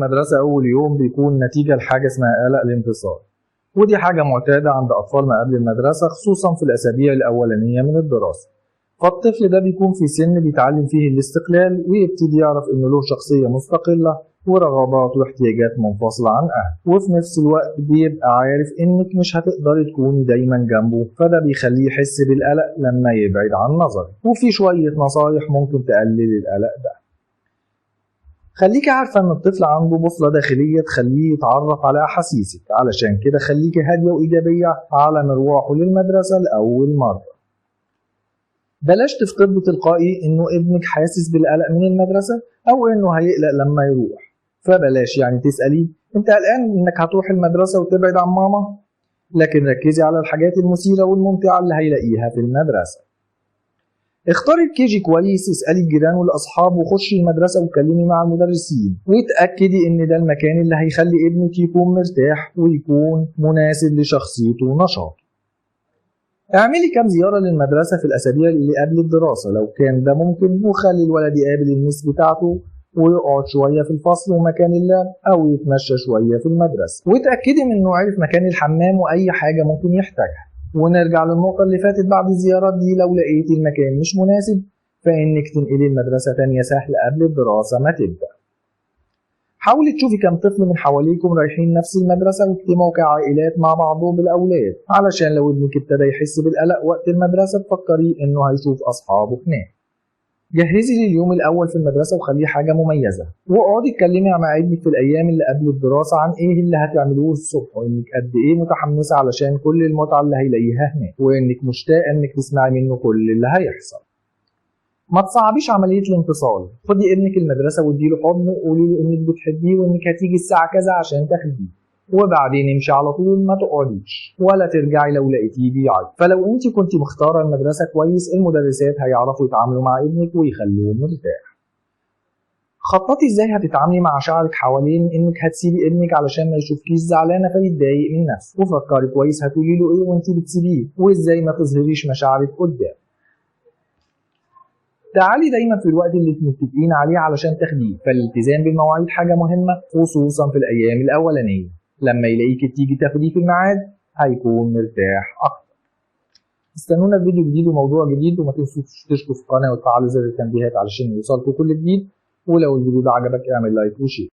المدرسة أول يوم بيكون نتيجة لحاجة اسمها قلق الانفصال، ودي حاجة معتادة عند أطفال ما قبل المدرسة خصوصا في الأسابيع الأولانية من الدراسة. فالطفل ده بيكون في سن بيتعلم فيه الاستقلال ويبتدي يعرف إنه له شخصية مستقلة ورغبات واحتياجات منفصلة عن أهله، وفي نفس الوقت بيبقى عارف إنك مش هتقدري تكوني دايما جنبه، فده بيخليه يحس بالقلق لما يبعد عن نظرك. وفي شوية نصايح ممكن تقلل القلق ده. خليكي عارفة إن الطفل عنده بوصلة داخلية تخليه يتعرف على أحاسيسك، علشان كده خليكي هادية وإيجابية على مروحة للمدرسة لأول مرة. بلاش تفترضي تلقائي إنه ابنك حاسس بالقلق من المدرسة أو إنه هيقلق لما يروح، فبلاش يعني تسأليه أنت قلقان إنك هتروح المدرسة وتبعد عن ماما، لكن ركزي على الحاجات المثيرة والممتعة اللي هيلاقيها في المدرسة. اختاري الكيجي كويس، اسألي الجيران والأصحاب، وخشي المدرسة واتكلمي مع المدرسين، وتأكدي إن ده المكان اللي هيخلي ابنك يكون مرتاح ويكون مناسب لشخصيته ونشاطه. اعملي كام زيارة للمدرسة في الأسابيع اللي قبل الدراسة لو كان ده ممكن، وخلي الولد يقابل المس بتاعته ويقعد شوية في الفصل ومكان اللعب أو يتمشى شوية في المدرسة، وتأكدي من إنه عارف مكان الحمام وأي حاجة ممكن يحتاجها. ونرجع للنقطة اللي فاتت بعد الزيارات دي، لو لقيتي المكان مش مناسب فإنك تنقلي المدرسة تانية سهل قبل الدراسة ما تبدأ. حاولي تشوفي كم طفل من حواليكم رايحين نفس المدرسة واجتمعوا كعائلات مع بعضهم بالأولاد، علشان لو ابنك ابتدى يحس بالقلق وقت المدرسة تفكري إنه هيشوف أصحابه هناك. جهزي لليوم الأول في المدرسة وخليه حاجة مميزة، واقعدي اتكلمي مع ابنك في الأيام اللي قبل الدراسة عن إيه اللي هتعملوه الصبح، وإنك قد إيه متحمسة علشان كل المتعة اللي هيلاقيها هناك، وإنك مشتاقة إنك تسمعي منه كل اللي هيحصل. ما تصعبيش عملية الانفصال، خدي ابنك المدرسة واديله حضن وقولي له إنك بتحبيه وإنك هتيجي الساعة كذا عشان تاخديه، وبعدين امشي على طول، ما تقعديش ولا ترجعي لو لقيتيه بيعيط. فلو انت كنت مختاره المدرسة كويس المدرسات هيعرفوا يتعاملوا مع ابنك ويخلوه مرتاح. خططي ازاي هتتعاملي مع شعرك حوالين انك هتسيبي ابنك علشان ما يشوفكيش زعلانة فيتضايق من نفسه، وفكري كويس هتقولي له ايه وانت بتسيبيه، وازاي ما تظهريش مشاعرك قدام. تعالي دايما في الوقت اللي متفقين عليه علشان تاخديه، فالالتزام بالمواعيد حاجة مهمة خصوصا في الايام الاولانية. لما يلاقيك تيجي تاخديه في الميعاد هيكون مرتاح اكتر. استنونا في فيديو جديد وموضوع جديد، وما تنسوش تشتركوا في القناة وتفعلوا زر التنبيهات علشان يوصلكوا كل جديد. ولو الفيديو ده عجبك اعمل like و share.